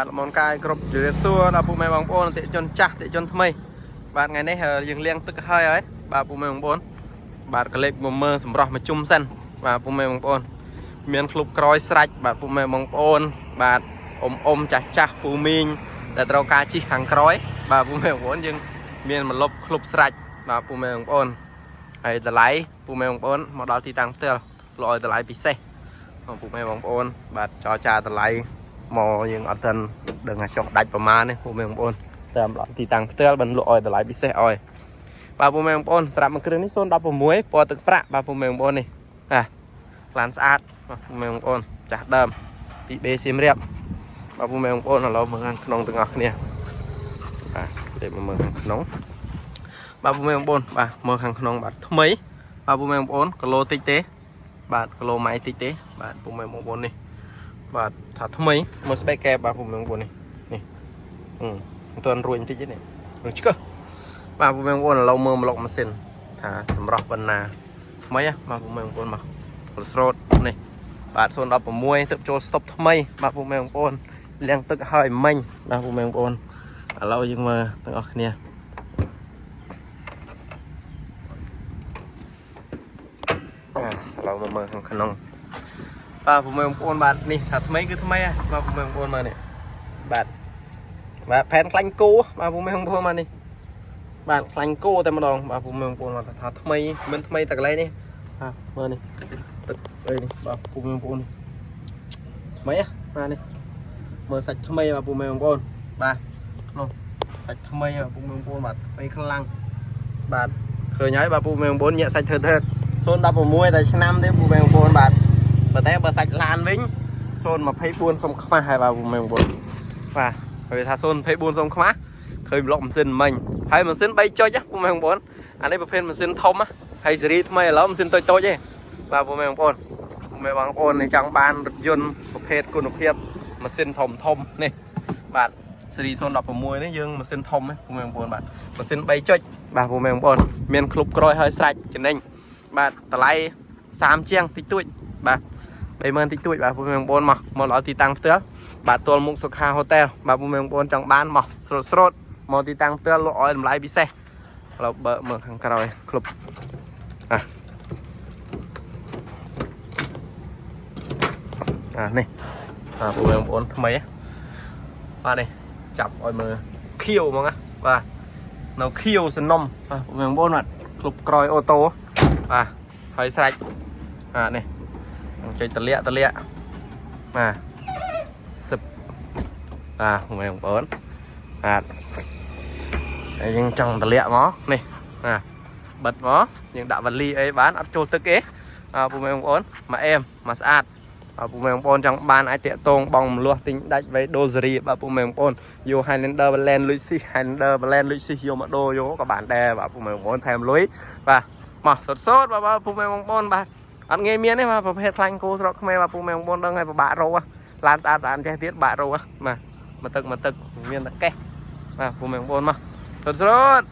បាទលមនកាយគ្រប់ជម្រាបសួរដល់ពុកម៉ែបងប្អូនអតិថិជនចាស់អតិថិជនថ្មីបាទថ្ងៃនេះយើងលាងទឹកហើយហើយបាទពុកម៉ែបងប្អូនបាទកលេបមកមើលសម្រស់មកជុំសិនបាទពុកម៉ែបងប្អូនមានក្លុបក្រោយស្រាច់បាទពុកម៉ែបងប្អូនបាទអ៊ំអ៊ំចាស់ចាស់ពូមីងដែលត្រូវការជិះខាងក្រោយបាទពុកម៉ែបងប្អូនយើងមានមលប់ក្លុបស្រាច់បាទពុកម៉ែបងប្អូនហើយតម្លៃពុកម៉ែបងប្អូនមកដល់ទីតាំងផ្ទាល់លក់ឲ្យតម្លៃពិសេសពុកម៉ែបងប្អូនបាទចរចាតម្លៃ មកយើងអត់ទាន់ដឹងថាចុះដាច់ប្រមាណទេពុកម៉ែបងប្អូនតាមដល់ទីតាំងផ្ទាល់បានលក់ឲ្យតម្លៃពិសេសឲ្យបាទពុកម៉ែបងប្អូនសម្រាប់មួយគ្រឿងនេះ016ពណ៌ទឹកប្រាក់បាទពុកម៉ែបងប្អូននេះអាឡានស្អាតបាទពុកម៉ែបងប្អូនចាស់ដើមពី B សៀមរាបបាទពុកម៉ែបងប្អូនឥឡូវមើលខាងក្នុងទាំងអស់គ្នាបាទលេខមកមើលខាងក្នុងបាទពុកម៉ែបងប្អូនបាទមើលខាងក្នុងបាទថ្មីបាទពុកម៉ែបងប្អូនគីឡូតិចទេបាទគីឡូម៉ៃតិចទេបាទពុកម៉ែបងប្អូននេះ បាទថាថ្មីមើលស្បែកកែបបាទពុកម៉ែបងប្អូននេះនេះអឺមិនទាន់រួចបន្តិចទេនេះនឹងឆ្កឹះបាទពុកម៉ែបងប្អូនឥឡូវមើលប្លុកម៉ាស៊ីនថាសម្រស់បណ្ណាថ្មីហ៎បាទពុកម៉ែបងប្អូនមកស្រោតនេះបាទ016ទឹកចូលស្តុបថ្មីបាទពុកម៉ែបងប្អូនលាងទឹកហើយមិញបាទពុកម៉ែបងប្អូនឥឡូវយើងមើលទាំងអស់គ្នាឥឡូវមកមើលខាងក្នុង បាទពុកម៉ែបងប្អូនបាទនេះថាថ្មីគឺថ្មីហ៎បាទពុកម៉ែបងប្អូនមើលនេះបាទបាទផែនខ្លាញ់គោបាទពុកម៉ែបងប្អូនបាទនេះបាទខ្លាញ់គោតែម្ដងបាទពុកម៉ែបងប្អូនបាទថាថ្មីមិនថ្មីតែកន្លែងនេះបាទមើលនេះទឹកអីនេះបាទពុកម៉ែបងប្អូននេះថ្មីហ៎បាទនេះមើលសាច់ថ្មីបាទពុកម៉ែបងប្អូនបាទនោះសាច់ថ្មីបាទពុកម៉ែបងប្អូនបាទថ្មីខ្លាំងបាទឃើញហើយបាទពុកម៉ែបងប្អូនញាក់សាច់ធ្វើធ្វើ016តែឆ្នាំទេពុកម៉ែបងប្អូនបាទ ប៉ុន្តែបើសាច់ឡានវិញ024សុំខ្មាស់ហើយបាទពុកម៉ែបងប្អូនបាទហើយថា024សុំខ្មាស់ឃើញប្លុកម៉ាស៊ីនមិញហើយម៉ាស៊ីន3ចុចណាពុកម៉ែបងប្អូនអានេះប្រភេទម៉ាស៊ីនធំណាហើយស៊េរីថ្មីឥឡូវម៉ាស៊ីនតូចតូចទេបាទពុកម៉ែបងប្អូនពុកម៉ែបងប្អូននេះចង់បានរថយន្តប្រភេទគុណភាពម៉ាស៊ីនធំធំនេះបាទស៊េរី016នេះយើងម៉ាស៊ីនធំណាពុកម៉ែបងប្អូនបាទម៉ាស៊ីន3ចុចបាទពុកម៉ែបងប្អូនមានក្លុបក្រោយហើយស្រាច់ចំណេញបាទតម្លៃ30ជាងតិចតួចបាទ30000តិចតួចបាទពុកម៉ែបងប្អូនមកមកដល់ទីតាំងផ្ទាល់បាទទល់មុខសុខាហូតែលបាទពុកម៉ែបងប្អូនចង់បានមកស្រូតស្រូតមកទីតាំងផ្ទាល់លក់ឲ្យតម្លៃពិសេសឥឡូវបើកមើលខាងក្រោយក្លុបអាអានេះបាទពុកម៉ែបងប្អូនថ្មីហ៎បាទនេះចាប់ឲ្យមើលខៀវហ្មងណាបាទនៅខៀវសនំបាទពុកម៉ែបងប្អូនបាទក្លុបក្រោយ auto បាទហើយស្រេចបាទនេះ ចុចតលាក់តលាក់បាទសឹបបាទបងប្អូនបាទហើយយើងចង់តលាក់មកនេះបាទបិទមកយើងដាក់វ៉ាលីអីបានអត់ចូលទឹកទេអើពុកម៉ែបងប្អូនមកអែមមកស្អាតអើពុកម៉ែបងប្អូនចង់បានអាចតាក់តងបងមលាស់ទិញដាច់វៃដូសេរីបាទពុកម៉ែបងប្អូនយក Highlander Balen លុយស៊ី Highlander Balen លុយស៊ីយកមកដូរយកក៏បានដែរបាទពុកម៉ែបងប្អូនថែមលុយបាទមកសុតសុតបាទពុកម៉ែបងប្អូនបាទ អត់ងាយមានទេបាទប្រភេទខ្លាញ់គោស្រុកខ្មែរបាទពូម៉ែបងប្អូនដឹងហើយពិបាករកឡានស្អាតស្អាតចេះទៀតបាក់រកបាទមកទឹកមកទឹកមានតែកេះបាទពូម៉ែបងប្អូនមកសុតសុត